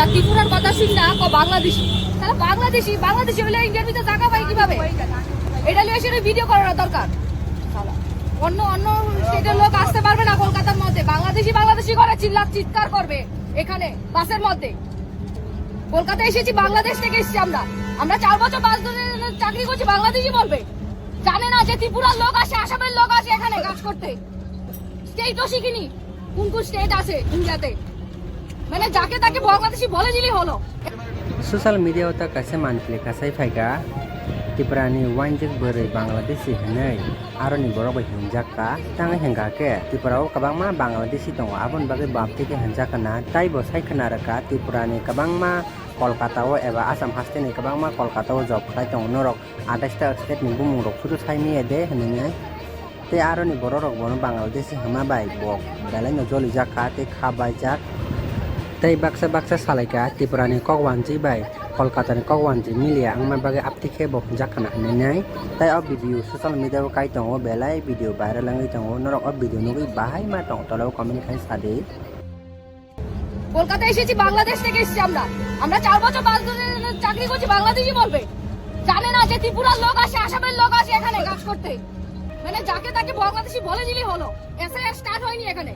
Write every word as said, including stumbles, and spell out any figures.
আর ত্রিপুরার কথা শুনি না, কো বাংলাদেশি। তাহলে বাংলাদেশি, বাংলাদেশি হলে ইন্ডিয়ার ভিতরে জায়গা পাই কিভাবে? এটা নিয়ে এসে ভিডিও করার দরকার। অন্য, অন্য স্টেটের লোক আসতে পারবে না কলকাতার মধ্যে। বাংলাদেশি, বাংলাদেশি করে চিল্লা, চিৎকার করবে এখানে বাসের মধ্যে। কলকাতা এসেছি, বাংলাদেশ থেকে এসেছি আমরা। আমরা চার বছর, পাঁচ বছর চাকরি করছি, বাংলাদেশি বলবে। জানে না যে ত্রিপুরার লোক আসে, আসামের লোক আসে এখানে কাজ করতে। স্টেটও শিখিনি, কোন কোন স্টেট আছে ইন্ডিয়াতে। মানে যাকে তাকে বাংলাদেশি বলে দিলেই হলো। Social media o ta kaisa manpli kasai phaikha, Tripura ni wanjik bwrwi Bangladeshi hinwi aroni borok bai hinjak kha. Tang hingkha khe Tripura o kwbangma Bangladeshi tongo, aboni bagwi bapti khe hinjak khna. Tai bo sai khna rwkha Tripura ni kwbangma Kolkata o eba Assam haste ni kwbangma Kolkata o job khlai tongo norok. Atais ta state ni bumung rok phuru sai maya de hinwi. Tei aroni borok rok bono Bangladeshi hwnma bai bo belai no jolijak kha tei kha baijak. Tei baksa baksa salai kha Tripura ni kok wanjwi bai Kolkata ni kok wanjwi miliya wngma bagwi apti khe bo hwnjak khna hinwi nai. Tei o video social media o kai tongo, belai video viral wngwi tongo, norok o video nugwi bahai ma tong tola o comment khai sa di. Kolkata এসেছি, বাংলাদেশ থেকে এসেছি আমরা। আমরা চার বছর, পাঁচ বছর চাকরি করছি, বাংলাদেশি বলবে। জানে না যে ত্রিপুরার লোক আসে, আসামের লোক আসে এখানে কাজ করতে। মানে যাকে তাকে বাংলাদেশি বলে দিলেই হলো। এসআইআর স্টার্ট হয়নি এখানে।